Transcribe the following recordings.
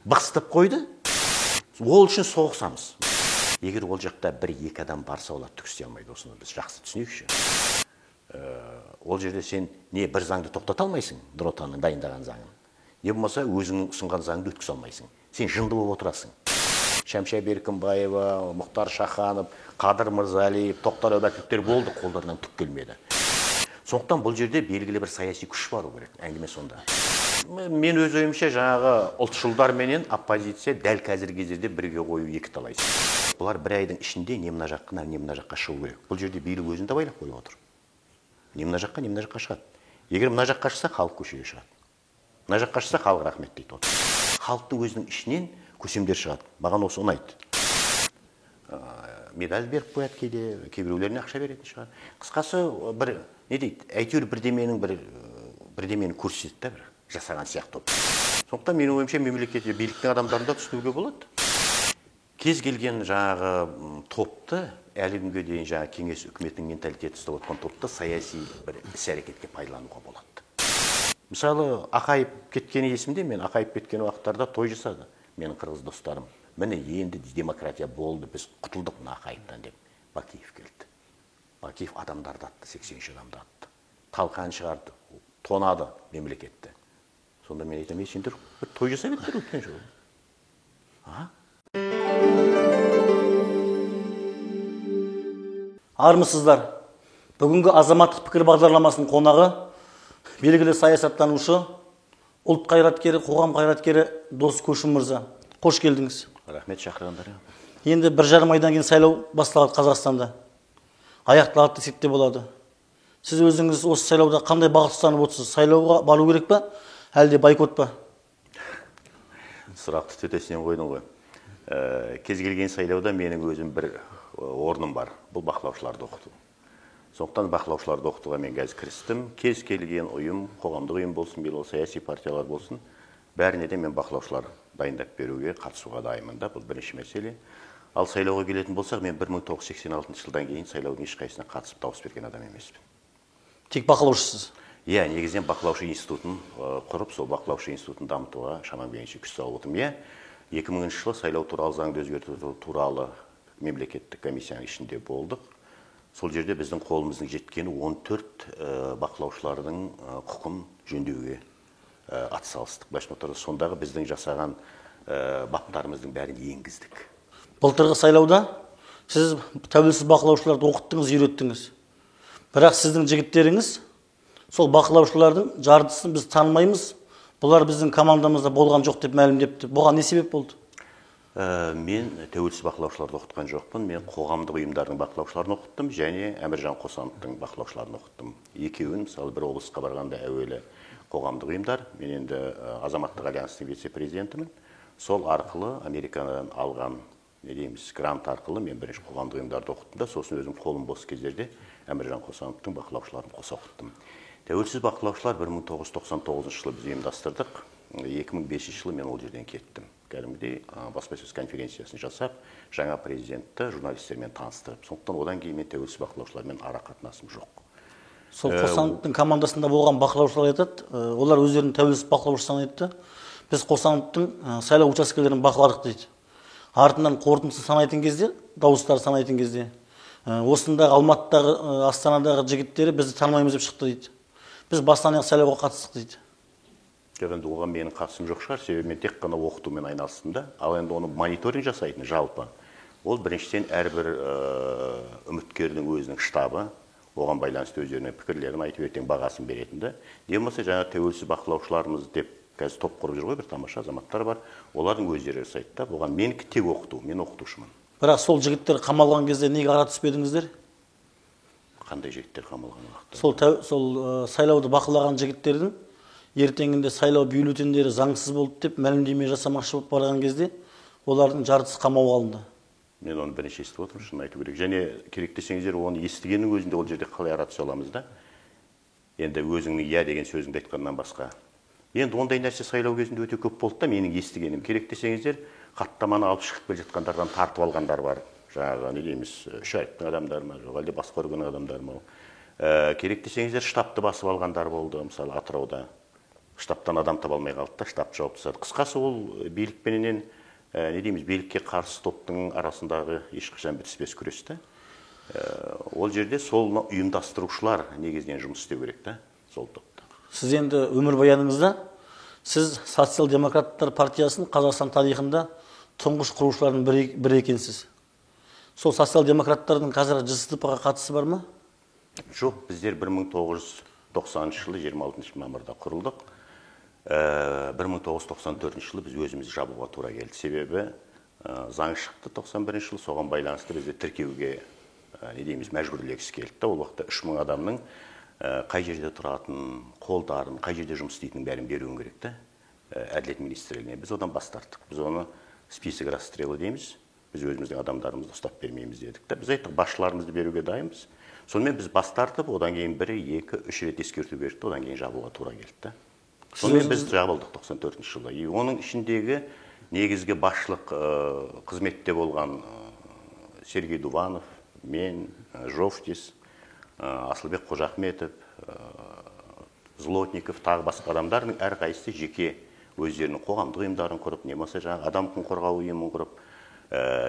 Бықсытып қойды. Ол үшін соғысамыз. Егер ол жақта бір-екі адам барса, олар түк істей алмайды. Осыны біз жақсы түсінейікші. Ол жерде сен не бір заңды тоқтата алмайсың, Нұр Отанның дайындаған заңын, не болмаса өзіңнің ұсынған заңды өткізе алмайсың. Сен жынды болып отырасың. Шәмшә Беркімбаева, Мұхтар Шаханов, Қадыр Мырзалиев, Тоқтар Әубәкіровтер болды, қолдарынан түк келмеді. Сондықтан бұл жерде белгілі бір саяси күш бару керек, әңгіме сонда. Мен өз ойымша жаңағы ұлтшылдар менен оппозиция дәл қазіргі кездерде бірге қою екі талай. Бұлар бір айдың ішінде не мына жаққа, не мына жаққа шығу керек. Бұл жерде билік өзін де байлап қойып отыр. Не мына жаққа, не мына жаққа шығады. Егер мына жаққа шықса, халық көшеге шығады. Мына жаққа шықса, халық рахмет дейді отыр. Халықтың өзінің ішінен көсемдер шығады. Маған осы ұнайды. Медаль беріп қояды кейде, кейбіреулеріне ақша беретін шығар. Қысқасы бір не дейді, әйтеуір бірдеменің бірдемені көрсетеді да, бір жасаған сияқты. Сондықтан менің ойымша мемлекет биліктің адамдарын да түсінуге болады. Кез келген жаңағы топты, әлі күнге дейін жаңағы кеңес үкіметінің менталитеті ұстап отқан топты саяси бір іс-әрекетке пайдалануға болады. Мысалы, Ақаев кеткені есімде, мен Ақаев кеткен уақыттарда той жасады менің қырғыз достарым. Міне енді демократия болды, біз құтылдық мына Ақаевтан деп. Бакиев келді. Бакиев адамдарды атты, 83 адамды атты. Талқан шығарды, тонады мемлекетті. Сонда мен айтамын, сендер бір той жасап едіңдер өткен жолы. А? Армысыздар. Бүгінгі азаматтық пікір бағдарламасының қонағы белгілі саясаттанушы, ұлт қайраткері, қоғам қайраткері Дос Көшім мырза. Қош келдіңіз. Рахмет шақырғандарыңа. Енді 1,5 айдан кейін сайлау басталады Қазақстанда. Аяқталады десек те болады. Сіз өзіңіз осы сайлауда қандай бағыт ұстанып отырсыз? Сайлауға бару керек па, әлде бойкот па? Сұрақты төтесінен қойдың ғой. Кез келген сайлауда менің өзім бір орным бар. Бұл бақылаушыларды оқыту. Сондықтан бақылаушыларды оқытуға мен қазір кірістім. Кез келген ұйым, қоғамдық ұйым болсын, мейлі ол саяси партиялар болсын, бәріне де мен бақылаушылар дайындап беруге, қатысуға дайынмын да. Бұл бірінші мәселе. Ал сайлауға келетін болсақ, мен 1986 жылдан кейін сайлаудың ешқайсысына қатысып дауыс берген адам емеспін. Тек бақылаушысыз? Иә, негізінен бақылаушы институтын құрып, сол бақылаушы институтын дамытуға шамам келгенше күш салып отырмын. Иә, 2000 жылы сайлау туралы заңды өзгерту туралы мемлекеттік комиссияның ішінде болдық. Сол жерде біздің қолымыздың жеткені 14 бақылаушылардың құқын жөндеуге атсалыстық. Былайша айтқанда, сондағы біздің жасаған баптарымыздың бәрін енгіздік. Былтырғы сайлауда сіз тәуелсіз бақылаушыларды оқыттыңыз, үйреттіңіз. Бірақ сіздің жігіттеріңіз сол бақылаушылардың жартысын біз танымаймыз, бұлар біздің командамызда болған жоқ деп мәлімдепті. Бұған не себеп болды? Мен тәуелсіз бақылаушыларды оқытқан жоқпын. Мен қоғамдық ұйымдардың бақылаушыларын оқыттым және Әміржан Қосановтың бақылаушыларын оқыттым. Екеуін, мысалы, бір облысқа барғанда әуелі қоғамдық ұйымдар, мен енді Азаматтық альянстың вице-президентімін. Сол арқылы Америкадан алған, не дейміз, грант арқылы мен бірінші қоғамдық ұйымдарды оқыттым да, сосын өзім қолым бос кездерде Әміржан Қосановтың бақылаушыларын қоса оқыттым. Тәуелсіз бақылаушылар 1999 жылы біз ұйымдастырдық. 2005 жылы мен ол жерден кеттім. Кәдімгідей баспасөз конференциясын жасап, жаңа президентті журналистермен таныстырып. Сондықтан одан кейін мен тәуелсіз бақылаушылармен ара қатынасым жоқ. Сол Қосановтың командасында болған бақылаушылар айтады, олар өздерін тәуелсіз бақылаушы санайды. Біз Қосановтың сайлау учаскелерін бақыладық дейді. Артынан қорытындысын санайтын кезде, дауыстар санайтын кезде, осындағы Алматыдағы, Астанадағы жігіттері бізді танымаймыз деп шықты дейді. Біз бастан аяқ сайлауға қатыстық дейді. Жоқ, енді оған менің қатысым жоқ шығар, себебі мен тек қана оқытумен айналыстым да. Ал енді оны мониторинг жасайтын жалпы. Ол біріншіден әрбір үміткердің өзінің штабы, оған байланысты өздерінің пікірлерін айтып ертең бағасын беретін да. Не болмаса жаңа тәуелсіз бақылаушыларымыз деп қазір топ құрып жүр ғой, бір тамаша азаматтар бар. Олардың өздері жасайды да. Оған менікі тек оқыту, мен оқытушымын. Бірақ сол жігіттер қамалған кезде неге ара түспедіңіздер? Қандай жігіттер қамалған уақытта? Сол сайлауды бақылаған жігіттердің ертеңінде сайлау бюллетендері заңсыз болды деп мәлімдеме жасамақшы болып барған кезде олардың жартысы қамауға алынды. Мен оны бірінші естіп отырмын, шынын айту керек. Және керек десеңіздер, оны естігеннің өзінде ол жерде қалай ара түсе аламыз да? Енді өзіңнің иә деген сөзіңді айтқаннан басқа. Енді ондай нәрсе сайлау кезінде өте көп болды да, менің естігенім. Керек десеңіздер, хаттаманы алып шығып келе жатқандардан тартып алғандар бар. Жаңағы, не дейміз, үш әріптің адамдары ма, жоқ әлде басқа органның адамдары ма? Керек десеңіздер, штабты басып алғандар болды, мысалы, Атырауда. Штабтан адам таба алмай қалды да, штаб жауып тастады. Қысқасы, ол билікпенен, не дейміз, билікке қарсы топтың арасындағы ешқашан бітіспес күрес та. Ол жерде сол ұйымдастырушылар негізінен жұмыс істеу керек та, сол топта. Сіз енді өмірбаяныңызда сіз социал-демократтар партиясын Қазақстан тарихында тұңғыш құрушылардың бірі екенсіз. Сол социал-демократтардың қазір ЖСДП-ға қатысы бар ма? Жоқ, біздер 1990 жылы 26 мамырда құрылдық. 1994 жылы біз өзіміз жабуға тура келді. Себебі заң шықты 91 жылы, соған байланысты бізді тіркеуге, не дейміз, мәжбүрлегісі келді. Ол уақытта 3000 адамның қай жерде тұратын, қолдарын, қай жерде жұмыс істейтінін бәрін беруің керек та Әділет министрлігіне. Біз одан бас тарттық. Біз оны список расстрела дейміз. Біз өзіміздің адамдарымызды ұстап бермейміз дедік та. Біз айттық, басшыларымызды беруге дайынбыз. Сонымен біз бас тартып, одан кейін 1, 2, 3 рет ескерту берді, одан кейін жабуға тура келді та. Сонымен біз жабылдық 94 жылы. И оның ішіндегі негізгі басшылық қызметте болған Сергей Дуванов, мен, Жовтис, Асылбек Қожахметов, Злотников, тағы басқа адамдардың әрқайсысы жеке өздерінің қоғамдық ұйымдарын құрып, не болмаса жаңағы адам құқығын қорғау ұйымын құрып,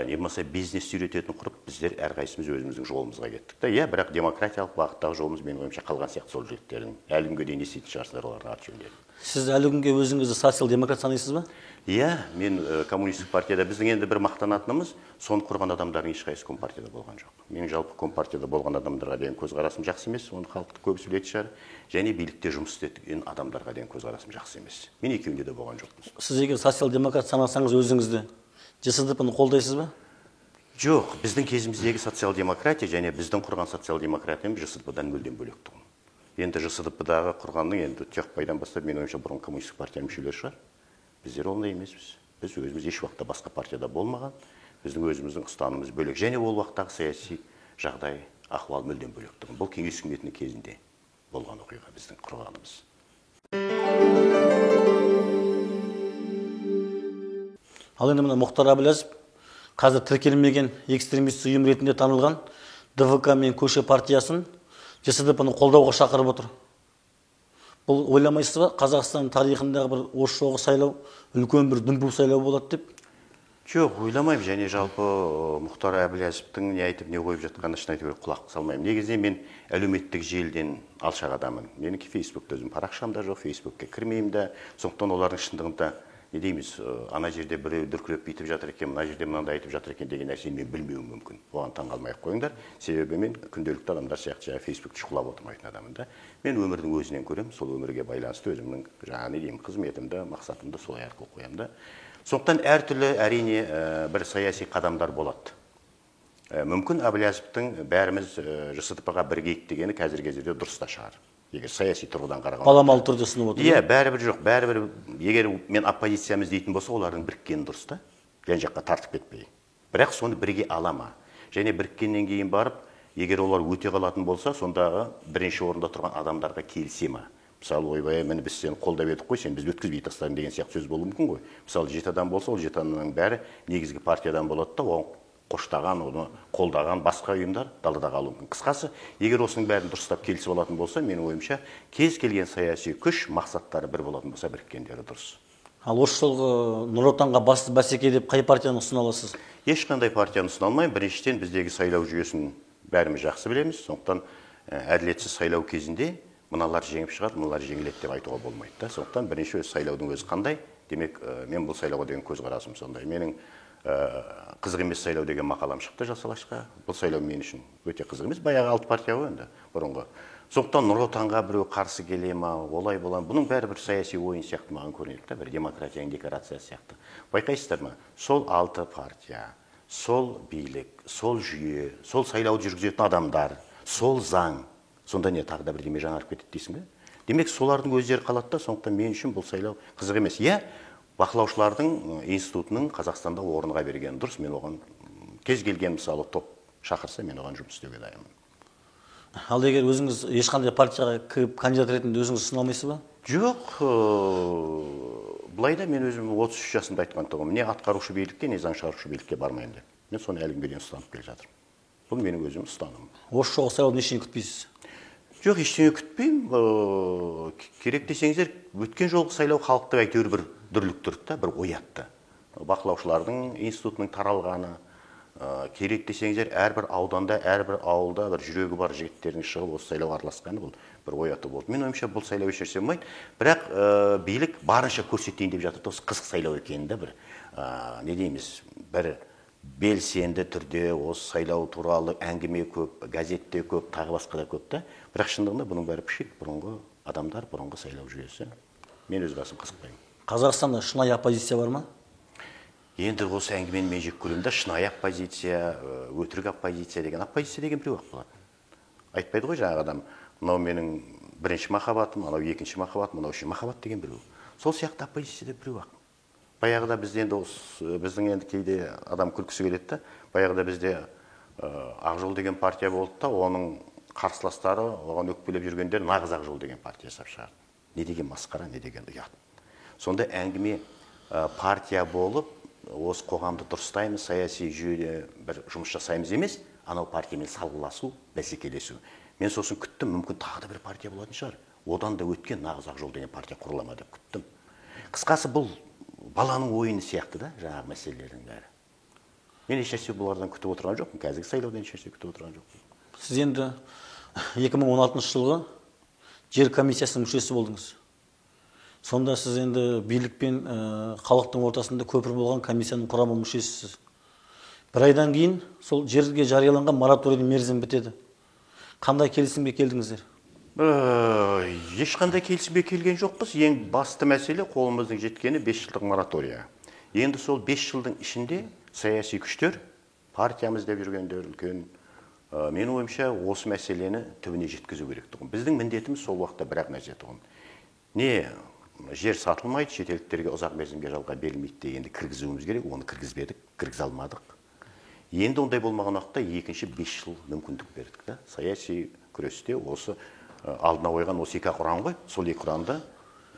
не болмаса бизнес үйрететін құрып, біздер әрқайсымыз өзіміздің жолымызға кеттік та. Иә, бірақ демократиялық бағыттағы жолымыз менің ойымша қалған сияқты сол жігіттердің. Әлі күнге дейін еститін шығарсыздар олардың аты жөндерін. Сіз әлі күнге өзіңізді социал-демократ санайсыз ба? Иә, мен коммунистік партияда. Біздің енді бір мақтанатынымыз, соны құрған адамдардың ешқайсысы компартияда болған жоқ. Менің жалпы компартияда болған адамдарға деген көзқарасым жақсы емес, оны халықтың көбісі білетін шығар. Және билікте жұмыс істеген адамдарға деген көзқарасым жақсы емес. Мен екеуінде де болған жоқпын. Сіз егер социал-демократ санасаңыз өзіңізді, ЖСДП-ны қолдайсыз ба? Жоқ, біздің кезіміздегі социал-демократия және біздің құрған социал-демократиямыз ЖСДП-дан мүлдем бөлек тұғын. Енді ЖСДП-дағы құрғанның енді Тұяқбайдан бастап, менің ойымша, бұрын коммунистік партияның мүшелері шығар. Біздер ондай емеспіз. Біз өзіміз еш уақытта басқа партияда болмаған. Біздің өзіміздің ұстанымымыз бөлек. Және ол уақыттағы саяси жағдай, ахуал мүлдем бөлек тұғын. Бұл кеңес үкіметінің кезінде болған оқиға, біздің құрғанымыз. Ал енді мына Мұхтар Әблязов қазір тіркелмеген экстремист ұйым ретінде танылған ДВК мен Көше партиясын ЖСДП-ны қолдауға шақырып отыр. Бұл ойламайсыз ба, Қазақстан тарихындағы бір осы жолғы сайлау үлкен бір дүмпу сайлау болады деп? Жоқ, ойламаймын. Және жалпы Мұхтар Әблязовтың не айтып, не қойып жатқанына шын айту керек, құлақ салмаймын. Негізінен мен әлеуметтік желіден алшақ адаммын. Менікі Фейсбукта өзім парақшам да жоқ, Фейсбукке кірмеймін да. Сондықтан олардың шындығында, не дейміз, ана жерде біреу дүркіреп бүйтіп жатыр екен, мына жерде мынандай айтып жатыр екен деген нәрсені мен білмеуім мүмкін. Оған таңғалмай ақ қойыңдар. Себебі мен күнделікті адамдар сияқты жаңа Фейсбукті шұқылап отырмайтын адаммын да. Мен өмірдің өзінен көремін, сол өмірге байланысты өзімнің жаңа не деймін, қызметімді, мақсатымды солай арқылы қоямын да. Сондықтан әртүрлі әрине бір саяси қадамдар болады. Мүмкін Әблязовтың бәріміз ЖСДП-ға біргейік дегені қазіргі кезде дұрыс та шығар. Егер саяси тұрғыдан қарағанда. Баламалы түрде ұсынып отыр. Иә, бәрібір жоқ, бәрібір егер мен оппозициямыз дейтін болса, олардың біріккені дұрыс та, жан жаққа тартып кетпей. Бірақ соны бірге ала ма? Және біріккеннен кейін барып, егер олар өте қалатын болса, сондағы бірінші орында тұрған адамдарға келісе ма? Мысалы, ойбай, міне біз сені қолдап едік қой, сен бізді өткізбей тастадың деген сияқты сөз болуы мүмкін ғой. Мысалы, 7 адам болса, ол 7 адамның бәрі негізгі партиядан болады да, оған қоштаған, оны қолдаған басқа ұйымдар далада қалуы мүмкін. Қысқасы, егер осының бәрін дұрыстап келісіп алатын болса, менің ойымша, кез келген саяси күш мақсаттары бір болатын болса, біріккендері дұрыс. Ал осы жолғы Нұр Отанға басты бәсеке деп қай партияны ұсына аласыз? Ешқандай партияны ұсына алмаймын. Біріншіден, біздегі сайлау жүйесін бәріміз жақсы білеміз. Сондықтан әділетсіз сайлау кезінде мыналар жеңіп шығады, мыналар жеңіледі деп айтуға болмайды да. Сондықтан бірінші өз сайлаудың өзі қандай? Демек, мен бұл сайлауға деген көзқарасым сондай. Менің қызық емес сайлау деген мақалам шықты Жас Алашқа. Бұл сайлау мен үшін өте қызық емес. Баяғы 6 партия ғой енді бұрынғы. Сондықтан Нұр Отанға біреу қарсы келе ма, олай бола ма? Бұның бәрі бір саяси ойын сияқты маған көрінеді да, бір демократияның декорациясы сияқты. Байқайсыздар ма? Сол 6 партия, сол билік, сол жүйе, сол сайлауды жүргізетін адамдар, сол заң. Сонда не, тағы да бірдеме жаңарып кетеді дейсің бе? Демек, солардың өздері қалады да, сондықтан мен үшін бұл сайлау қызық емес. Иә, бақылаушылардың институтының Қазақстанда орынға бергені дұрыс. Мен оған кез келген мысалы топ шақырса, мен оған жұмыс істеуге дайынмын. Ал егер өзіңіз ешқандай партияға кіріп кандидат ретінде өзіңіз ұсына алмайсыз ба? Жоқ, былай да мен өзім 33 жасымда айтқан тұғым, не атқарушы билікке, не заң шығарушы билікке бармаймын деп. Мен соны әлі күнге дейін ұстанып келе жатырмын. Бұл менің өзім ұстанымым. Осы жолғы сайлауды нешені күтпейсіз? Жоқ, ештеңе күтпеймін. Керек десеңіздер, өткен жолғы сайлау халықты әйтеуір бір дүрліктірді да, бір оятты. Бақылаушылардың институтының таралғаны, керек десеңіздер, әрбір ауданда, әрбір ауылда бір жүрегі бар жігіттердің шығып осы сайлауға араласқаны бұл бір ояту болды. Мен ойымша, бұл сайлау ешнәрсе болмайды. Бірақ билік барынша көрсетейін деп жатыр, осы қызық сайлау екенін де бір, не дейміз, бір белсенді түрде осы сайлау туралы әңгіме көп, газетте көп, тағы басқа да көп та. Бірақ шындығында бұның бәрі пшик, бұрынғы адамдар, бұрынғы сайлау жүйесі. Мен өз басым қызықпаймын. Қазақстанда шынайы оппозиция бар ма? Енді осы әңгімені мен жек көремін да, шынайы оппозиция, өтірік оппозиция деген. Оппозиция деген біреу ақ болады. Айтпайды ғой жаңағы адам, мынау менің бірінші махаббатым, анау екінші махаббатым, мынау үшінші махаббат деген біреу. Сол сияқты оппозиция деп біреу ақ. Баяғыда бізде енді біздің енді кейде адам күлкісі келеді да, баяғыда бізде Ақ жол деген партия болды да, оның қарсыластары, оған өкпелеп жүргендер нағыз Ақ жол деген партия жасап шығарды. Не деген масқара, не деген ұят. Сонда әңгіме партия болып, осы қоғамды дұрыстаймыз, саяси жүйеде бір жұмыс жасаймыз емес, анау партиямен салғыласу, бәсекелесу. Мен сосын күттім, мүмкін тағы да бір партия болатын шығар. Одан да өткен нағыз Ақ жол деген партия құрыла ма деп күттім. Қысқасы, бұл баланың ойыны сияқты да, жаңағы мәселелердің бәрі. Мен ешнәрсе бұлардан күтіп отырған жоқпын, қазіргі сайлаудан ешнәрсе күтіп отырған жоқпын. Сіз енді 2016 жылғы жер комиссиясының мүшесі болдыңыз. Сонда сіз енді билік пен халықтың ортасында көпір болған комиссияның құрамы мүшесісіз. Бір айдан кейін сол жерге жарияланған мораторийдің мерзімі бітеді. Қандай келісімге келдіңіздер? Ешқандай келісімге келген жоқпыз. Ең басты мәселе қолымыздың жеткені 5 жылдық моратория. Енді сол 5 жылдың ішінде саяси күштер, партиямыз деп жүргендер үлкен, менің ойымша осы мәселені түбіне жеткізу керек тұғын. Біздің міндетіміз сол уақытта бір ақ нәрсе тұғын. Не жер сатылмайды, шетелдіктерге ұзақ мерзімге жалға берілмейді дегенді кіргізуіміз керек, оны кіргізбедік, кіргізе алмадық. Енді ондай болмаған уақытта екінші 5 жыл мүмкіндік бердік та. Саяси күресте осы алдына қойған осы екі құран ғой, сол екі құранды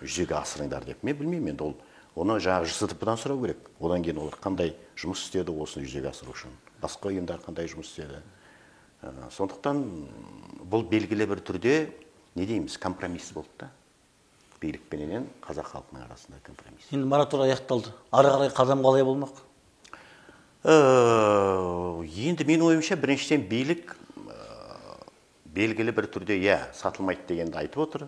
жүзеге асырыңдар деп. Мен білмеймін енді ол, оны жаңағы ЖСТП-дан сұрау керек. Одан кейін олар қандай жұмыс істеді осыны жүзеге асыру үшін, басқа ұйымдар қандай жұмыс істеді. Сондықтан бұл белгілі бір түрде, не дейміз, компромисс болды да. Билікпенен қазақ халқының арасында компромисс. Енді мораторий аяқталды. Ары қарай қадам қалай болмақ? Енді менің ойымша, біріншіден билік белгілі бір түрде, иә, сатылмайды дегенді айтып отыр.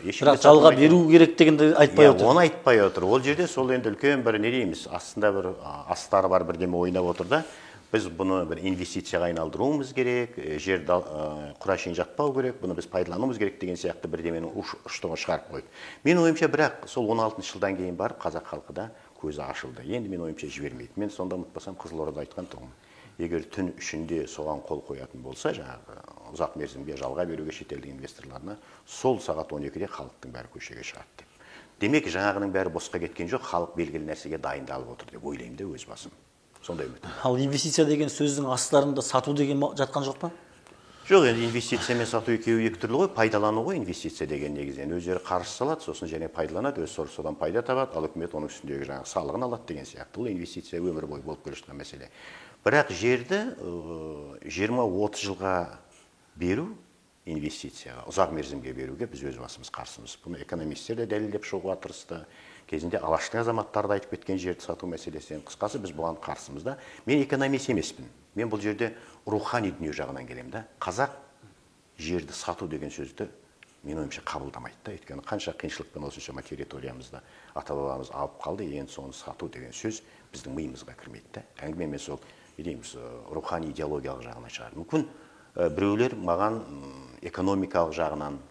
Бірақ жалға беру керек дегенді айтпай отыр. Оны айтпай отыр. Ол жерде сол енді үлкен бір, не дейміз, астында бір астары бар бірдеме ойнап отыр да. Біз бұны бір инвестицияға айналдыруымыз керек, жер құра шейін жатпау керек, бұны біз пайдалануымыз керек деген сияқты бірдеменің ұштығын шығарып қойды. Менің ойымша, бірақ сол 16 жылдан кейін барып қазақ халқы да көзі ашылды. Енді менің ойымша жібермейді. Мен сонда ұмытпасам Қызылордада айтқан тұғым. Егер түн ішінде соған қол қоятын болса, жаңағы ұзақ мерзімге жалға беруге шетелдік инвесторларына, сол сағат 12-де халықтың бәрі көшеге шығады деп. Демек, жаңағының бәрі босқа кеткен жоқ, халық белгілі нәрсеге дайындалып отыр деп ойлаймын да өз басым. Сондай үміт. Ал инвестиция деген сөздің астарында сату деген жатқан жоқ па? Жоқ, енді инвестиция мен сату екеуі екі түрлі ғой, пайдалану ғой инвестиция деген негізінен. Өздері қаржы салады, сосын және пайдаланады, өз содан пайда табады, ал үкімет оның үстіндегі жаңағы салығын алады деген сияқты. Бұл инвестиция өмір бойы болып келе жатқан мәселе. Бірақ жерді 20-30 жылға беру инвестицияға, ұзақ мерзімге беруге біз өз басымыз қарсымыз. Бұны экономистер де дәлелдеп шығуға тырысты. Кезінде Алаштың азаматтары да айтып кеткен жерді сату мәселесінен. Қысқасы, біз бұған қарсымыз да. Мен экономист емеспін. Мен бұл жерде рухани дүние жағынан келемін да. Қазақ жерді сату деген сөзді мен ойымша қабылдамайды да. Өйткені қанша қиыншылықпен осыншама территориямызда ата-бабамыз алып қалды, енді соны сату деген сөз біздің миымызға кірмейді да. Әңгіме мен сол, не дейміз, рухани идеологиялық жағынан шығар. Мүмкін біреулер маған экономикалық жағынан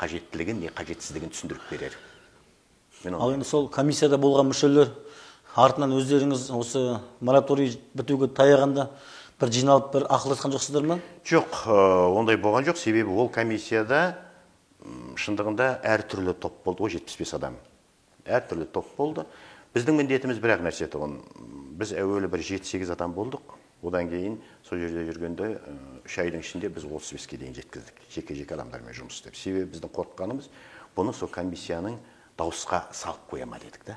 қажеттілігін, не қажетсіздігін түсіндіріп берер. Ал енді сол комиссияда болған мүшелер артынан өздеріңіз осы мораторий бітуге таяғанда бір жиналып бір ақылдасқан жоқсыздар ма? Жоқ, ондай болған жоқ. Себебі ол комиссияда шындығында әртүрлі топ болды ғой, 75 адам. Әртүрлі топ болды. Біздің міндетіміз бір ақ нәрсе тұғын. Біз әуелі бір 7-8 адам болдық. Одан кейін сол жерде жүргенде 3 айдың ішінде біз 35-ке дейін жеткіздік. Жеке-жеке адамдармен жұмыс істеп. Себебі біздің қорыққанымыз бұны сол комиссияның дауысқа салып қоя ма дедік та.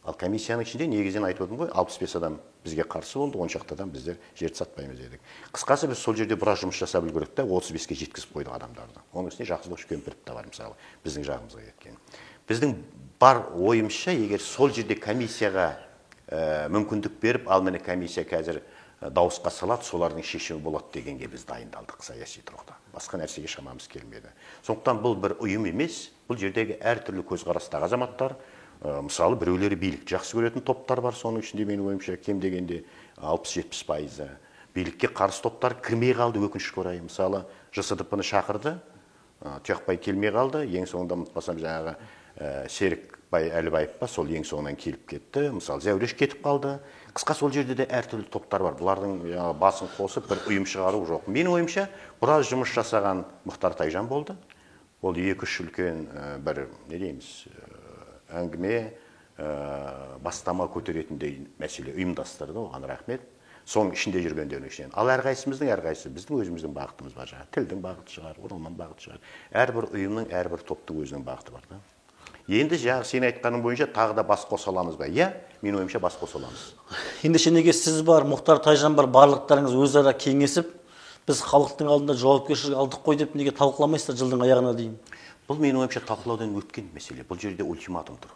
Ал комиссияның ішінде негізінен айтып отырмын ғой, 65 адам бізге қарсы болды, 10 шақты адам біздер жерді сатпаймыз дедік. Қысқасы, біз сол жерде біраз жұмыс жасап үлгердік та, 35-ке жеткізіп қойдық адамдарды. Оның үстіне Жақсылық Үшкемпіров та бар, мысалы, біздің жағымызға кеткен. Біздің бар ойымызша, егер сол жерде комиссияға мүмкіндік беріп, ал міне комиссия қазір дауысқа салады, солардың шешімі болады дегенге біз дайындалдық саяси тұрғыда. Басқа нәрсеге шамамыз келмеді. Сондықтан бұл бір ұйым емес, бұл жердегі әртүрлі көзқарастағы азаматтар, мысалы, біреулері билікті жақсы көретін топтар бар, соның ішінде менің ойымша кем дегенде 60-70%. Билікке қарсы топтар кірмей қалды, өкінішке орай. Мысалы, ЖСДП-ны шақырды, Тұяқбай келмей қалды, ең соңында ұмытпасам жаңағы Серікбай Әлібаев па, сол ең соңынан келіп кетті. Мысалы, Зәуреш кетіп қалды. Қысқасы, ол жерде де әртүрлі топтар бар. Бұлардың жаңағы басын қосып бір ұйым шығару жоқ. Менің ойымша, біраз жұмыс жасаған Мұхтар Тайжан болды. Ол екі-үш үлкен бір, не дейміз, әңгіме, бастама көтеретіндей мәселе ұйымдастырды, оған рахмет. Соның ішінде жүргендердің ішінен. Ал әрқайсымыздың, әрқайсысы біздің өзіміздің бағытымыз бар. Жаңағы тілдің бағыты шығар, оралман бағыты шығар. Әрбір ұйымның, әрбір топтың өзінің бағыты бар да. Енді жаңағы сен айтқаның бойынша тағы да бас қоса аламыз ба? Иә, менің ойымша бас қоса аламыз. Ендеше неге сіз бар, Мұхтар Тайжан бар, барлықтарыңыз өзара кеңесіп, біз халықтың алдында жауапкершілік алдық қой деп неге талқыламайсыздар жылдың аяғына дейін? Бұл менің ойымша талқылаудан өткен мәселе. Бұл жерде ультиматум тұр.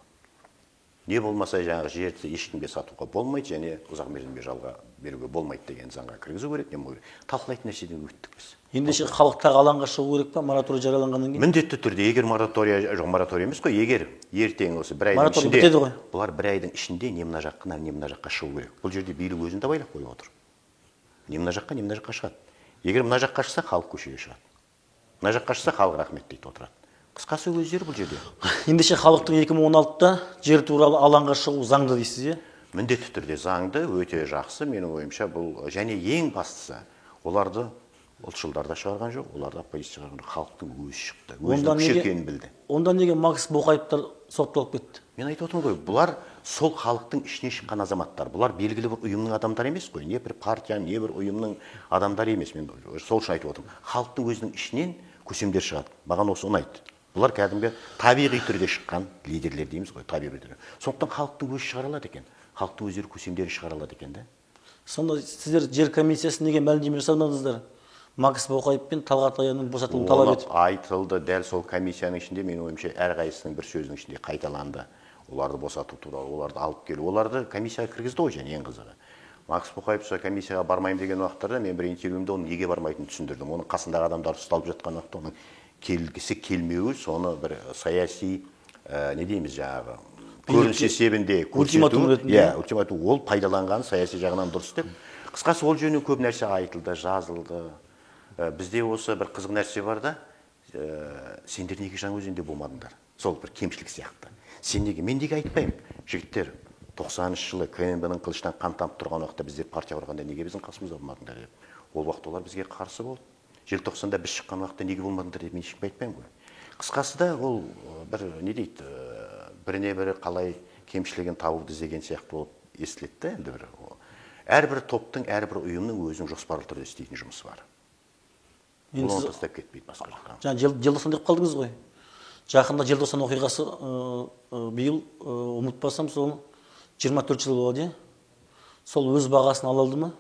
Не болмаса жаңағы жерді ешкімге сатуға болмайды және ұзақ мерзімге жалға беруге болмайды деген заңға кіргізу керек, не болу керек. Талқылайтын нәрседен өттік біз. Ендеше халық тағы алаңға шығу керек па мораторий жарияланғаннан кейін? Міндетті түрде, егер моратория, жоқ, мораторий емес қой, егер ертең осы бір айдың мораторий ішінде бітеді ғой. Бұлар бір айдың ішінде не мына жаққа, не мына жаққа шығу керек. Бұл жерде билік өзін де байлап қойып отыр. Не мына жаққа, не мына жаққа шығады. Егер мына жаққа шықса, халық көшеге шығады. Мына жаққа шықса, халық рахмет дейді, отырады. Қысқасы, өздері бұл жерде. Ендеше халықтың 2016-да жер туралы алаңға шығу заңды дейсіз, иә? Міндетті түрде заңды, өте жақсы, менің ойымша бұл және ең бастысы, оларды ұлтшылдар да шығарған жоқ, оларды оппозиция шығарған жоқ, халықтың өзі шықты, өзінің күш екенін білді. Онда неге Макс Боқаевтар сотталып кетті? Мен айтып отырмын ғой, бұлар сол халықтың ішіне шыққан азаматтар. Бұлар белгілі бір ұйымның адамдары емес қой, не бір партия, не бір ұйымның адамдары емес. Мен сол үшін айтып отырмын. Халықтың өзінің ішінен көсемдер шығады. Маған осы ұнайды. Бұлар кәдімгі табиғи түрде шыққан лидерлер дейміз ғой, табиғи түрде. Сондықтан халықтың өзі шығара алады екен. Халықтың өздері көсемдерін шығара алады екен да. Сонда сіздер жер комиссиясы неге мәлімдеме жасамадыңыздар? Макс Боқаев пен Талғат Аянның босатылуын талап етіп. Айтылды, дәл сол комиссияның ішінде, менің ойымша, әрқайсысының бір сөзінің ішінде қайталанды. Оларды босату туралы, оларды алып келу, оларды комиссияға кіргізді ғой, және ең қызығы. Макс Боқаев сол комиссияға бармаймын деген уақыттарда мен бір интервьюмде оның неге бармайтынын түсіндірдім. Оның қасындағы адамдар ұсталып жатқан уақытта оның келгісі келмеуі, соны бір саяси, не дейміз жаңағы, көрініс есебінде ультиматум көрсету, ретінде. Иә, ультиматум, ол пайдаланған саяси жағынан дұрыс деп. Қысқасы, ол жөнінде көп нәрсе айтылды, жазылды. Бізде осы бір қызық нәрсе бар да, сендер неге Жаңаөзенде болмадыңдар? Сол бір кемшілік сияқты. Сен неге? Мен неге айтпаймын? Жігіттер, 90 жылы КНБ-ның қылыштан қан тамып тұрған уақытта біздер партия құрғанда неге біздің қасымызда болмадыңдар деп. Ол уақытта олар бізге қарсы болды. Желтоқсанда біз шыққан уақытта неге болмадыңдар деп мен ешкімге айтпаймын ғой. Қысқасы да ол бір, не дейді, біріне бірі қалай кемшілігін табуды іздеген сияқты болып естіледі да енді бір. Әрбір топтың, әрбір ұйымның өзінің жоспарлы түрде істейтін жұмысы бар. Енді Оны сіз тастап кетпейді басқа жаққа. Жаңа желтоқсан деп қалдыңыз ғой. Жақында желтоқсан оқиғасы, биыл, ұмытпасам, сол 24 жыл болады, иә? Сол өз бағасын ала алды ма?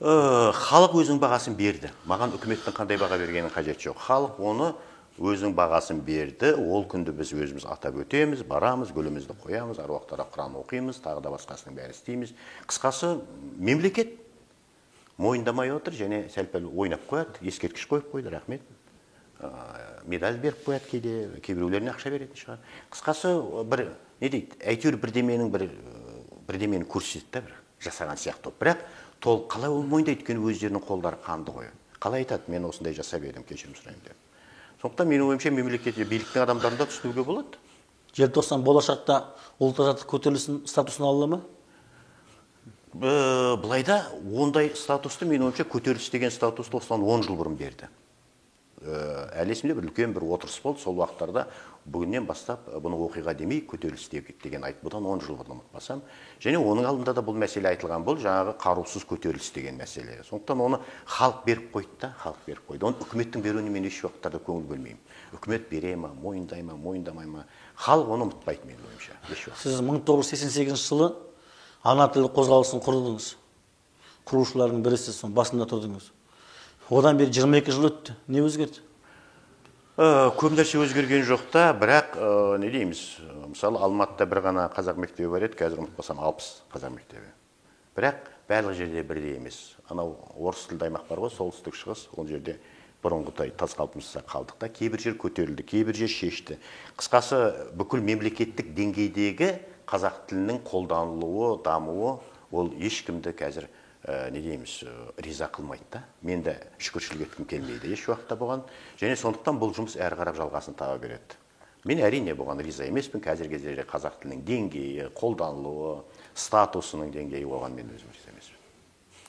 Халық өзінің бағасын берді. Маған үкіметтің қандай баға бергенінің қажеті жоқ. Халық оны өзінің бағасын берді. Ол күнді біз өзіміз атап өтеміз, барамыз, гүлімізді қоямыз, аруақтарға құран оқимыз, тағы да басқасының бәрін істейміз. Қысқасы, мемлекет мойындамай отыр және сәл-пәл ойнап қояды, ескерткіш қойып қойды, рахмет. Медаль беріп қояды кейде, кейбіреулеріне ақша беретін шығар. Қысқасы, бір, не дейді, әйтеуір бірдеменің бір, бірдемені көрсетті да, бір жасаған сияқты. Бірақ толық қалай ол мойындайды, өйткені өздерінің қолдары қанды ғой. Қалай айтады, мен осындай жасап едім, кешірім сұраймын деп. Сондықтан менің ойымша мемлекет биліктің адамдарын да түсінуге болады. Желтоқсан болашақта ұлт азаттық көтерілісінің статусын ала ма? Былайда ондай статусты, менің ойымша, көтеріліс деген статусты осыдан 10 жыл бұрын берді. Әлі есімде бір үлкен бір отырыс болды, сол уақыттарда бүгіннен бастап бұны оқиға демей көтеріліс деген айтты. Бұдан 10 жыл бұрын ұмытпасам. Және оның алдында да бұл мәселе айтылған, бұл жаңағы қарусыз көтеріліс деген мәселе. Сондықтан оны халық беріп қойды да, халық беріп қойды. Оны үкіметтің беруіне мен еш уақыттарда көңіл бөлмеймін. Үкімет бере ма, мойындай ма, мойындамай ма, халық оны ұмытпайды менің ойымша. Еш уақыт. Сіз 1988 жылы ана тілі қозғалысын құрдыңыз. Құрушылардың бірісіз, соның басында тұрдыңыз. Одан бері 22 жыл өтті. Не өзгерді? Көп нәрсе өзгерген жоқ та, бірақ не дейміз, мысалы Алматыда бір ғана қазақ мектебі бар еді, қазір ұмытпасам 60 қазақ мектебі. Бірақ барлық жерде бірдей емес. Анау орыс тілді аймақ бар ғой, солтүстік шығыс, ол жерде бұрынғыдай тас қалпымызда қалдық та, кейбір жер көтерілді, кейбір жер шешті. Қысқасы, бүкіл мемлекеттік деңгейдегі қазақ тілінің қолданылуы, дамуы, ол ешкімді қазір не дейміз, риза қылмайды да. Мен де шүкіршілік еткім келмейді еш уақытта бұған. Және сондықтан бұл жұмыс әрі қарап жалғасын таба береді. Мен әрине бұған риза емеспін. Қазіргі кездері қазақ тілінің деңгейі, қолданылуы, статусының деңгейі, оған мен өзім риза емеспін.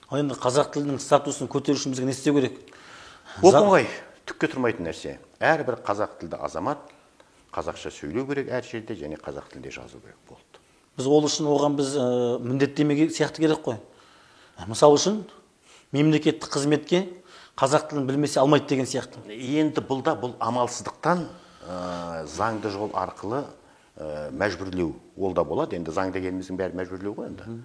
Ал енді қазақ тілінің статусын көтеру үшін бізге не істеу керек? Оп оңай, түкке тұрмайтын нәрсе. Әрбір қазақ тілді азамат қазақша сөйлеу керек әр жерде және қазақ тілінде жазу керек болды. Біз ол үшін оған біз міндеттемеге сияқты керек қой. Мысал үшін мемлекеттік қызметке қазақ тілін білмесе алмайды деген сияқты. Енді бұл да бұл амалсыздықтан заңды жол арқылы мәжбүрлеу ол да болады. Енді заң дегеніміздің бәрі мәжбүрлеу ғой енді.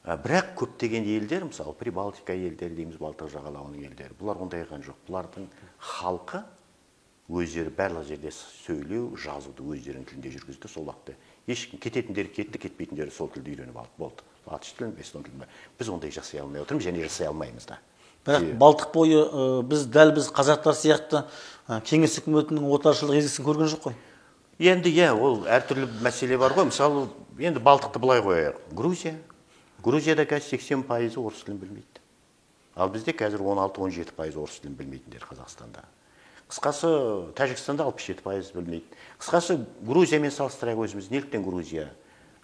Бірақ көптеген елдер, мысалы Прибалтика елдері дейміз, Балтық жағалауының елдері, бұлар ондай қылған жоқ. Бұлардың халқы өздері барлық жерде сөйлеу, жазуды өздерінің тілінде жүргізді. Сол уақытта ешкім кететіндері кетті, кетпейтіндері сол тілді үйреніп алды. Болды. Латыш тілін, эстон тілін. Біз ондай жасай алмай отырмыз және жасай алмаймыз да. Бірақ Балтық бойы біз дәл біз қазақтар сияқты кеңес үкіметінің отаршылдық езгісін көрген жоқ қой. Енді иә, ол әртүрлі мәселе бар ғой. Мысалы, енді Балтықты былай қояйық. Грузия. Грузияда қазір 80% орыс тілін білмейді. Ал бізде қазір 16-17% орыс тілін білмейтіндер Қазақстанда. Қысқасы, Тәжікстанда 67% білмейді. Қысқасы, Грузиямен салыстырайық өзіміз. Неліктен Грузия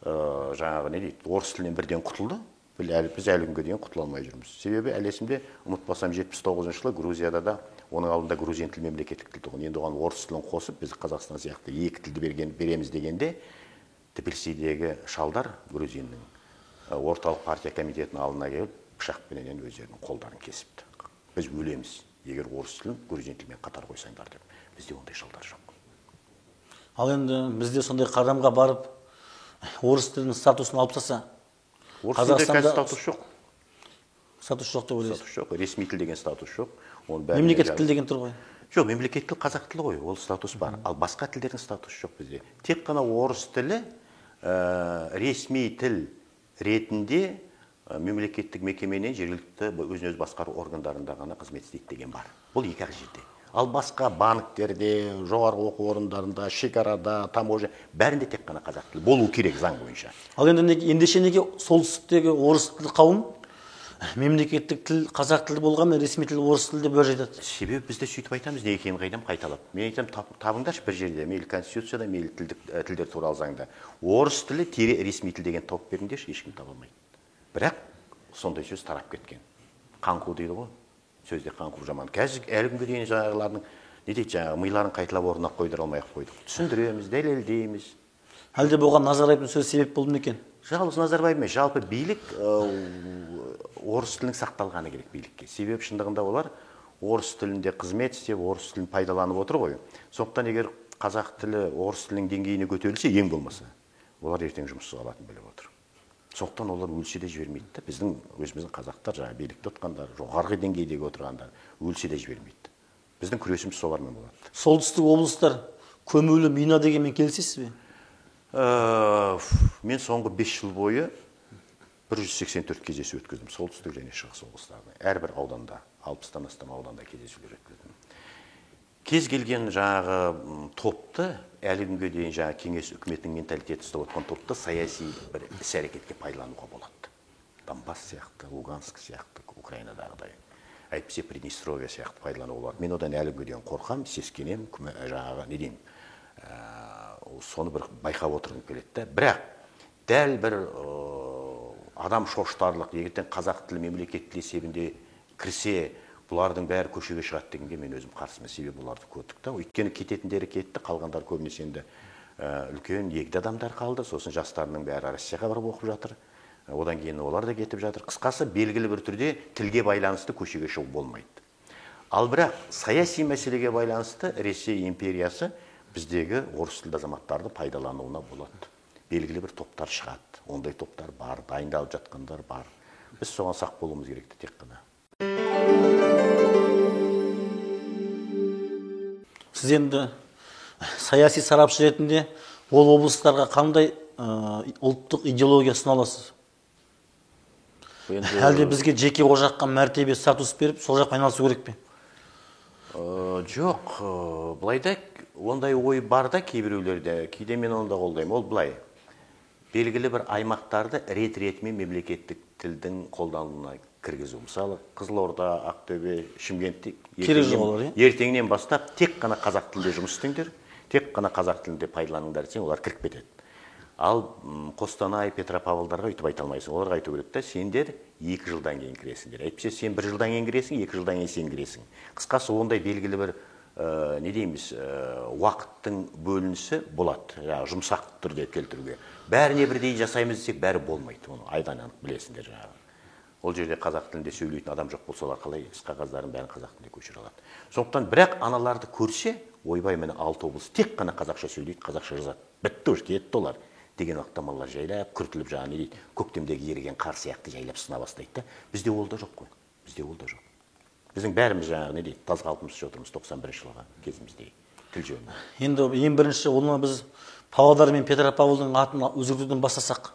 жаңағы не дейді, орыс тілінен бірден құтылды? Біз әлі күнге дейін құтыла алмай жүрміз. Себебі әлі есімде, ұмытпасам, 79 жылы Грузияда да оның алдында грузин тілі мемлекеттік тіл тұғын. Енді оған орыс тілін қосып, біз Қазақстан сияқты екі тілді береміз дегенде, Тбилисидегі шалдар грузиннің орталық партия комитетінің алдына келіп, пышақпенен өздерінің қолдарын кесіпті. Біз өлеміз, егер орыс тілін грузин тілімен қатар қойсаңдар деп. Бізде ондай шалдар жоқ. Ал енді бізде сондай қадамға барып, орыс тілінің статусын алып тастаса, орыс тілінде қазір статус жоқ. Статус жоқ деп ойлайсыз? Статус жоқ. Ресми тіл деген статус жоқ. Мемлекеттік тіл деген тұр ғой. Жоқ, мемлекеттік тіл қазақ тілі ғой, ол статус бар. Ал басқа тілдердің статусы жоқ бізде. Тек қана орыс тілі ресми тіл ретінде мемлекеттік мекеменен жергілікті өзін-өзі басқару органдарында ғана қызмет істейді деген бар. Бұл екі ақ жерде. Ал басқа банктерде, жоғарғы оқу орындарында, шекарада, таможня, бәрінде тек қана қазақ тілі болу керек заң бойынша. Ал енді ендеше неге солтүстіктегі орыс тілді қауым мемлекеттік тіл қазақ тілі болғанмен ресми тіл орыс тілі деп уәж айтады? Себебі біз де сөйтіп айтамыз, не екенін қайдам қайталап. Мен айтамын, табыңдаршы бір жерде, мейлі конституцияда, мейлі тілдер туралы заңда. Орыс тілі тире ресми тіл деген тауып беріңдерші, ешкім таба алмайды. Бірақ сондай сөз тарап кеткен. Қаңқу дейді ғой. Сөзде қаңқу жаман. Қазір әлі күнге дейін жаңағылардың не дейді, жаңағы миларын қайталап орнына қойдыра алмай ақ қойдық. Түсіндіреміз, дәлелдейміз. Әлде бұған Назарбаевтың сөзі себеп болды ма екен? Жалғыз Назарбаев емес, жалпы билік орыс тілінің сақталғаны керек билікке. Себебі шындығында олар орыс тілінде қызмет істеп, орыс тілін пайдаланып отыр ғой. Сондықтан егер қазақ тілі орыс тілінің деңгейіне көтерілсе, ең болмаса, олар ертең жұмыссыз қалатынын біліп отыр. Сондықтан олар өлсе де жібермейді да. Біздің өзіміздің қазақтар, жаңағы билікте отырғандар, жоғарғы деңгейдегі отырғандар өлсе де жібермейді. Біздің күресіміз солармен болады. Солтүстік облыстар көмулі мина дегенмен келісесіз бе? Мен соңғы 5 жыл бойы 184 кездесу өткіздім. Солтүстік және шығыс облыстарында. Әрбір ауданда, 60-тан астам ауданда кездесулер өткіздім. Кез келген жаңағы топты, әлі күнге дейін жаңағы кеңес үкіметінің менталитеті ұстап отқан топты саяси бір іс-әрекетке пайдалануға болады. Донбасс сияқты, Луганск сияқты, Украинадағыдай, әйтпесе Приднестровье сияқты пайдалануға болады. Мен одан әлі күнге дейін қорқам, сескенем, жаңағы не деймін, соны бір байқап отырғым келеді да. Бірақ дәл бір адам шошытарлық, ертең қазақ тілі мемлекет тілі есебінде кірсе, бұлардың бәрі көшеге шығады дегенге мен өзім қарсымын. Себебі бұларды көрдік та. Өйткені кететіндері кетті, қалғандар көбінесе енді үлкен егде адамдар қалды. Сосын жастарының бәрі Россияға барып оқып жатыр. Одан кейін олар да кетіп жатыр. Қысқасы, белгілі бір түрде тілге байланысты көшеге шығу болмайды. Ал бірақ саяси мәселеге байланысты Ресей империясы біздегі орыс тілді азаматтарды пайдалануына болады. Белгілі бір топтар шығады. Ондай топтар бар, дайындалып жатқандар бар. Біз соған сақ болуымыз керек тек қана. Сіз енді саяси сарапшы ретінде ол облыстарға қандай ұлттық идеология ұсына аласыз? Әлде бізге жеке ол жаққа мәртебе, статус беріп, сол жаққа айналысу керек пе? Жоқ, былай да ондай ой бар да кейбіреулерде, кейде мен оны да қолдаймын. Ол былай, белгілі бір аймақтарды рет-ретімен мемлекеттік тілдің қолданылуына кіргізу. Мысалы, Қызылорда, Ақтөбе, Шымкентте ертеңнен бастап тек қана қазақ тілінде жұмыс істеңдер, тек қана қазақ тілінде пайдаланыңдар десең, олар кіріп кетеді. Ал Қостанай, Петропавлдарға өйтіп айта алмайсың. Оларға айту керек та, сендер 2 жылдан кейін кіресіңдер. Әйтпесе сен 1 жылдан кейін кіресің, 2 жылдан кейін сен кіресің. Қысқасы, ондай белгілі бір не дейміз, уақыттың бөлінісі болады, жаңағы жұмсақ түрде келтіруге. Бәріне бірдей жасаймыз десек, бәрі болмайды. Оны айдан анық білесіңдер жаңағы. Ол жерде қазақ тілінде сөйлейтін адам жоқ болса, олар қалай іс қағаздарын бәрін қазақ тілінде көшіре алады. Сондықтан бірақ аналарды көрсе, ойбай, міне 6 облыс тек қана қазақша сөйлейді, қазақша жазады. Бітті уже, кетті олар. Деген уақытта малар жайлап, күртіліп жаңа не дейді, көктемдегі еріген қар сияқты жайлап сына бастайды да. Бізде ол да жоқ қой. Бізде ол да жоқ. Біздің бәріміз жаңағы не дейді, таз қалпымыз ішіп отырмыз 91 жылғы кезімізде тіл жөнінде. Енді ең бірінші оны біз Павлодар мен Петропавлдың атын өзгертуден бастасақ,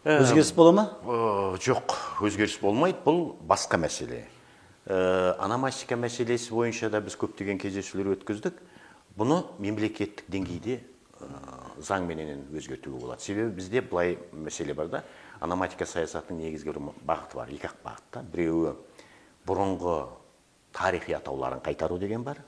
өзгеріс бола ма? Жоқ, өзгеріс болмайды. Бұл басқа мәселе. Ономастика мәселесі бойынша да біз көптеген кездесулер өткіздік. Бұны мемлекеттік деңгейде заңменен өзгертуге болады. Себебі бізде былай мәселе бар да, ономастика саясатының негізгі бір бағыты бар, екі ақ бағытта. Біреуі бұрынғы тарихи атауларын қайтару деген бар.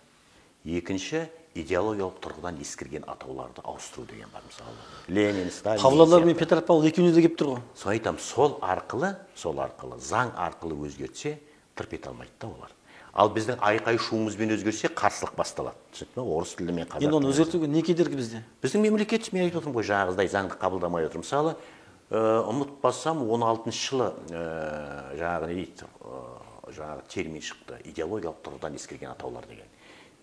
Екінші, идеологиялық тұрғыдан ескірген атауларды ауыстыру деген бар, мысалы. Ленин, Сталин. Павлодар мен Петропавл екеуіне де келіп тұр ғой. Сол айтам, сол арқылы, заң арқылы өзгертсе, тырп ете алмайды да олар. Ал біздің айқай шуымызбен өзгерсе, қарсылық басталады. Түсінікті ме? Орыс тілі мен қазақ. Енді оны өзгертуге не кедергі бізде? Біздің мемлекет, мен айтып отырмын ғой, жаңағыдай заңды қабылдамай отыр. Мысалы, ұмытпасам, 16 жылы жаңағы не дейді, жаңағы термин шықты, идеологиялық тұрғыдан ескірген атаулар деген.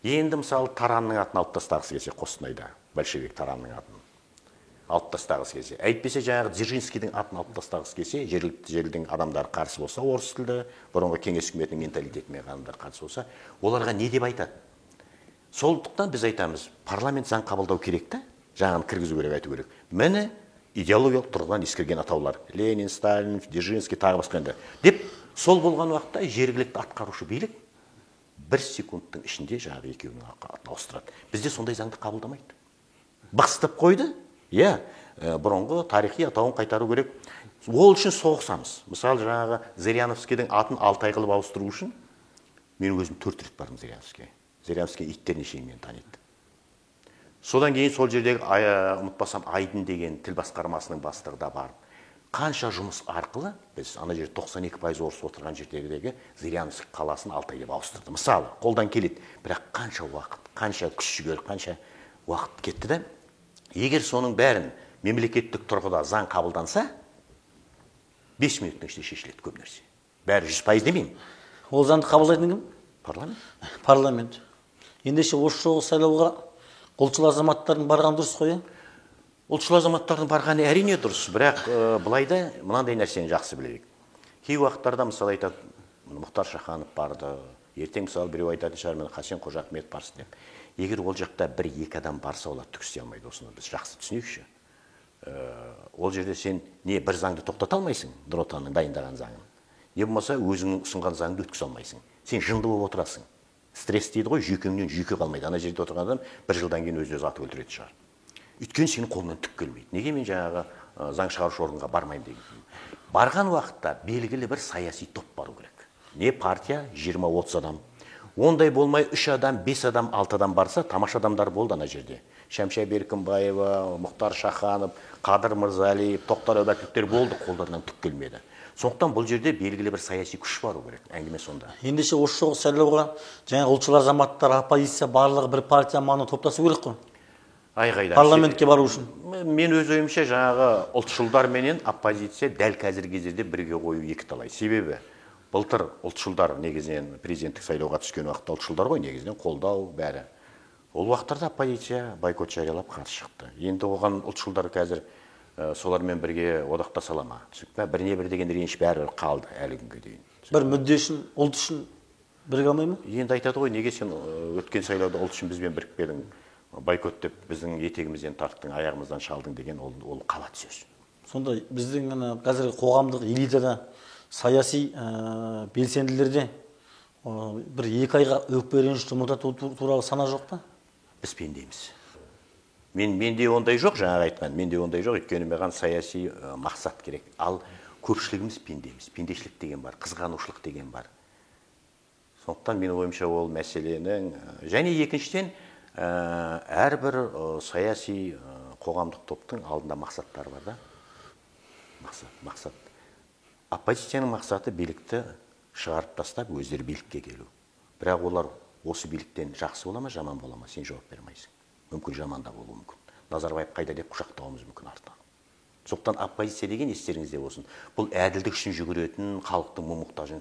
Енді мысалы Таранның атын алып тастағысы келсе, Қостанайда большевик Таранның атын алып тастағысы келсе, әйтпесе жаңағы Дзержинскийдің атын алып тастағысы келсе, жергілікті жердің адамдары қарсы болса, орыс тілді, бұрынғы кеңес үкіметінің менталитетімен адамдар қарсы болса, оларға не деп айтады? Сондықтан біз айтамыз, парламент заң қабылдау керек та, жаңаны кіргізу керек, айту керек. Міне идеологиялық тұрғыдан ескірген атаулар, Ленин, Сталин, Дзержинский, тағы басқа енді деп, сол болған уақытта жергілікті атқарушы билік бір секундтың ішінде жаңағы екеуінің атын ауыстырады. Бізде сондай заңды қабылдамайды. Бықсытып қойды. Иә, бұрынғы тарихи атауын қайтару керек. Ол үшін соғысамыз. Мысалы, жаңағы Зыряновскийдің атын Алтай қылып ауыстыру үшін мен өзім 4 рет бардым Зыряновскийге. Зыряновский иттеріне шейін мені таниды. Содан кейін сол жердегі, ұмытпасам, Айдын деген тіл басқармасының бастығы да барып, қанша жұмыс арқылы біз ана жерде 92% орыс отырған жердегі Зыряновск қаласын Алтай деп ауыстырды. Мысалы, қолдан келеді. Бірақ қанша уақыт, қанша күш жігер, қанша уақыт кетті да. Егер соның бәрін мемлекеттік тұрғыда заң қабылданса, 5 минуттың ішінде шешіледі көп нәрсе. Бәрі 100% демеймін. Ол заңды қабылдайтын кім? Парламент. Парламент. Ендеше осы жолғы сайлауға ұлтшыл азаматтардың барғаны дұрыс қой, ә? Ұлтшыл азаматтардың барғаны әрине дұрыс, бірақ былай да мынандай нәрсені жақсы білейік. Кей уақыттарда мысалы айтады, Мұхтар Шаханов барды, ертең мысалы біреу айтатын шығар, міне Хасен Қожахмет барсын деп. Егер ол жақта бір-екі адам барса, олар түк істей алмайды, осыны біз жақсы түсінейікші. Ол жерде сен не бір заңды тоқтата алмайсың, Нұр Отанның дайындаған заңын, не болмаса өзіңнің ұсынған заңды өткізе алмайсың. Сен жынды болып отырасың. Стресс дейді ғой, жүйкеңнен жүйке қалмайды. Ана жерде отырған адам бір жылдан кейін өзін өзі атып өлтіретін шығар. Өйткені сенің қолыңнан түк келмейді. Неге мен жаңағы заң шығарушы органға бармаймын деген. Барған уақытта белгілі бір саяси топ бару керек. Не партия, 20-30 адам. Ондай болмай 3 адам, 5 адам, 6 адам барса, тамаша адамдар болды ана жерде. Шәмшә Беркімбаева, Мұхтар Шаханов, Қадыр Мырзалиев, Тоқтар Әубәкіровтер болды, қолдарынан түк келмеді. Сондықтан бұл жерде белгілі бір саяси күш бару керек. Әңгіме сонда. Ендеше осы жолғы сайлауға жаңа ұлтшыл азаматтар, оппозиция барлығы бір партия маңына топтасу керек қой. Айғайда. Парламентке бару үшін. Мен өз ойымша жаңағы ұлтшылдар менен оппозиция дәл қазіргі кездерде бірге қою екі талай. Себебі Былтыр ұлтшылдар негізінен президенттік сайлауға түскен уақытта ұлтшылдар ғой негізінен қолдау бәрі. Ол уақыттарда оппозиция бойкот жариялап қарсы шықты. Енді оған ұлтшылдар қазір солармен бірге одақтаса ала ма? Түсінікті ме? Біріне бір деген реніш бәрібір қалды әлі күнге дейін. Бір мүдде үшін, ұлт үшін біріге алмай ма? Енді айтады ғой, неге сен өткен сайлауда ұлт үшін бізбен бірікпедің, бойкот деп біздің етегімізден тарттың, аяғымыздан шалдың деген ол қалады сөз. Сонда біздің ана қазіргі қоғамдық элитада, саяси белсенділерде бір екі айға өкпе реніш ұмыту туралы сана жоқ па? Біз пендеміз. Менде ондай жоқ, жаңағы айтқан, менде ондай жоқ, өйткені маған саяси мақсат керек. Ал көпшілігіміз пендеміз. Пендешілік деген бар, қызғанушылық деген бар. Сондықтан менің ойымша ол мәселенің және екіншіден әрбір саяси қоғамдық топтың алдында мақсаттары бар да. Мақсат, мақсат. Оппозицияның мақсаты билікті шығарып тастап өздері билікке келу. Бірақ олар осы биліктен жақсы бола ма, жаман бола ма, сен жауап бере алмайсың. Мүмкін жаман да болуы мүмкін. Назарбаев қайда деп құшақтауымыз мүмкін артынан. Сондықтан оппозиция деген естеріңізде болсын. Бұл әділдік үшін жүгіретін, халықтың мұң-мұқтажын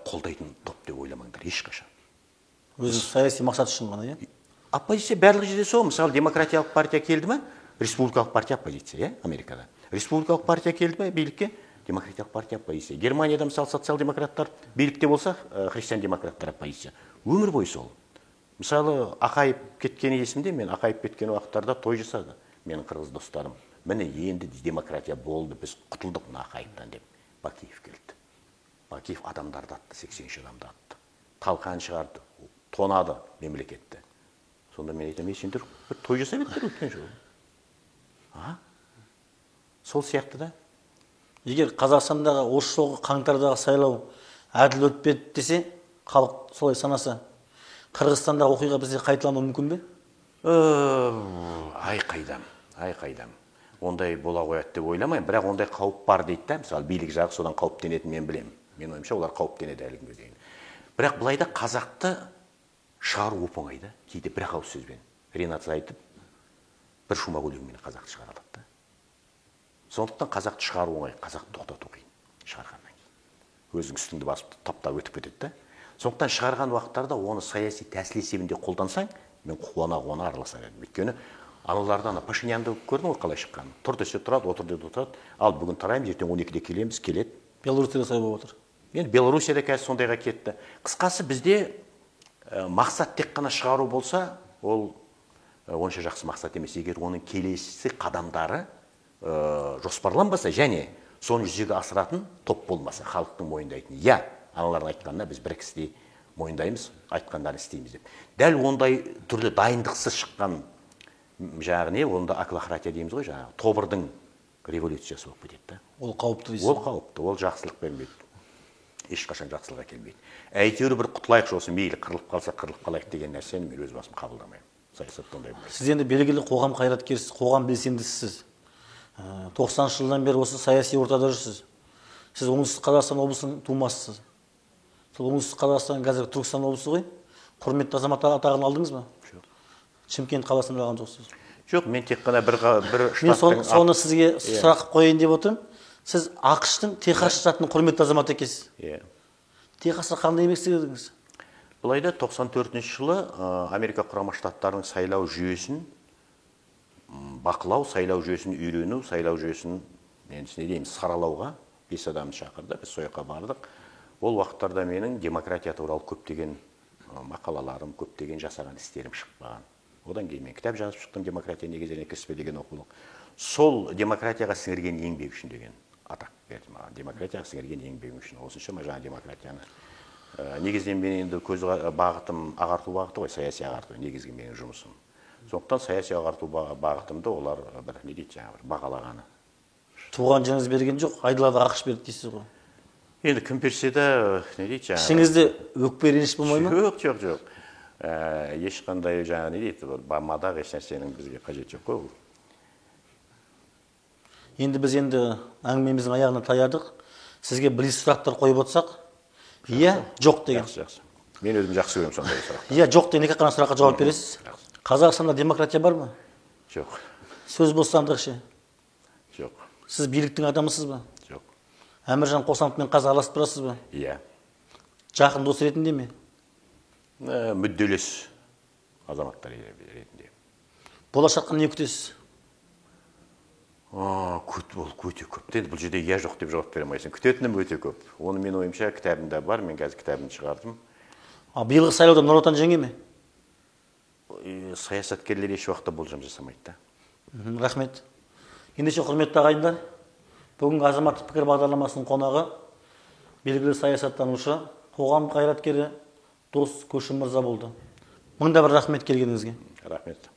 қолдайтын топ деп ойламаңдар ешқашан. Өзі саяси мақсат үшін ғана, иә? Оппозиция барлық жерде сол. Мысалы, демократиялық партия келді ме? Республикалық партия оппозиция, иә, Америкада. Республикалық партия келді ме билікке? Демократиялық партия оппозиция. Германияда мысалы социал-демократтар билікте болса, христиан-демократтар оппозиция. Өмір бойы сол. Мысалы, Ақаев кеткені есімде, мен Ақаев кеткен уақыттарда той жасады менің қырғыз достарым. Міне енді демократия болды, біз құтылдық мына Ақаевтан деп. Бакиев келді. Бакиев адамдарды атты, 83 адамды атты. Талқан шығарды, тонады мемлекетті. Сонда мен айтамын, сендер бір той жасап едіңдер өткен жолы. А? Сол сияқты да. Егер Қазақстандағы осы жолғы қаңтардағы сайлау әділ өтпеді десе, халық солай санаса, Қырғызстандағы оқиға бізде қайталануы мүмкін бе? Ай қайдам, ай қайдам. Ондай бола қояды деп ойламаймын, бірақ ондай қауіп бар дейді да. Мысалы, билік жағы содан қауіптенетінін мен білемін. Менің ойымша, олар қауіптенеді әлі күнге дейін. Бірақ былай да қазақты шығару оп-оңай да, кейде бір ақ ауыз сөзбен. Ренат айтып, бір шумақ өлеңмен қазақты шығара алады да. Сондықтан қазақты шығару оңай, қазақты тоқтату қиын шығарғаннан кейін. Өзің үстіңді басып таптап өтіп кетеді да. Сондықтан шығарған уақыттарда оны саяси тәсіл есебінде қолдансаң, мен қуана-қуана араласар едім. Өйткені аналарда ана Пашинянды көрдің ғой қалай шыққанын. Тұр десе тұрады, отыр десе отырады. Ал бүгін тараймыз, ертең 12-де келеміз, келеді. Белоруссияда солай болып отыр. Енді Белоруссияда қазір сондайға кетті. Қысқасы бізде мақсат тек қана шығару болса, ол онша жақсы мақсат емес. Егер оның келесі қадамдары жоспарланбаса және соны жүзеге асыратын топ болмаса, халықтың мойындайтын. Я, аналардың айтқанына біз бір кісідей мойындаймыз, айтқандарын істейміз деп. Дәл ондай түрлі дайындықсыз шыққан жаңағы не, онда оклохратия дейміз ғой, жаңағы тобырдың революциясы болып кетеді да. Ол қауіпті дейсіз. Ол қауіпті, ол жақсылық бермейді. Ешқашан жақсылық әкелмейді. Әйтеуір бір құтылайықшы осы, мейлі қырылып қалса қырылып қалайық деген нәрсені мен өз басым қабылдамаймын. Саясатта ондай болмайды. Сіз енді белгілі қоғам қайраткерісіз, қоғам белсендісісіз. 90 жылдан бері осы саяси ортада жүрсіз. Сіз Оңтүстік Қазақстан облысының тумасысыз. Сол Оңтүстік Қазақстан қазір Түркістан облысы ғой. Құрметті азамат атағын алдыңыз ба? Жоқ. Шымкент қаласында алған жоқсыз. Жоқ, мен тек қана бір штаттың... Мен соны сізге сұрақ қояйын деп отырмын. Сіз АҚШ-тың Техас штатының құрметті азаматы екенсіз. Иә. Техасқа қандай еңбек сіңірдіңіз? Былай да 94 жылы Америка Құрама Штаттарының сайлау жүйесін бақылау, сайлау жүйесін үйрену, сайлау жүйесін не дейміз, саралауға 5 адамды шақырды, біз сол жаққа бардық. Ол уақыттарда менің демократия туралы көптеген мақалаларым, көптеген жасаған істерім шықпаған. Одан кейін мен кітап жазып шықтым, демократия негіздеріне кіріспе деген оқулық. Сол демократияға сіңірген еңбек үшін деген атақ берді маған. Демократияға сіңірген еңбегім үшін. Осыншама жаңа демократияны. Негізінен мен енді көз бағытым ағарту бағыты ғой, саяси ағарту негізгі менің жұмысым. Сондықтан саяси ағарту бағытымды олар бір не дейді жаңағы бір бағалағаны. Туған жеріңіз берген жоқ, айдалада АҚШ берді дейсіз ғой. Енді кім берсе де не дейді жаңағы. Ішіңізде өкпе реніш болмай ма? Жоқ, жоқ, жоқ. Ешқандай жаңағы не дейді, мадақ еш нәрсенің бізге қажеті жоқ қой ол. Енді біз енді әңгімеміздің аяғына таядық. Сізге бір сұрақтар қойып отырсақ, иә, жоқ деген. Жақсы, жақсы. Мен өзім жақсы көремін сондай сұрақты. Иә, жоқ деген екі қана сұраққа жауап бересіз. Қазақстанда демократия бар ма? Жоқ. Сөз бостандығы ше? Жоқ. Сіз биліктің адамысыз ба? Жоқ. Әміржан Қосановпен қазір араласып тұрасыз ба? Иә. Жақын дос ретінде ме? Мүдделес азаматтар ретінде. Болашаққа не күтесіз? Ол өте көп. Енді бұл жерде иә жоқ деп жауап бере алмайсың. Күтетінім өте көп. Оны мен ойымша кітабымда бар, мен қазір кітабымды шығардым. Биылғы сайлауда Нұр Отан жеңе ме? Саясаткерлер еш уақытта болжам жасамайды да. Рахмет. Ендеше, құрметті ағайындар, бүгінгі Азаматтық пікір бағдарламасының қонағы белгілі саясаттанушы, қоғам қайраткері Дос Көшім мырза болды. Мың да бір рахмет келгеніңізге. Рахмет.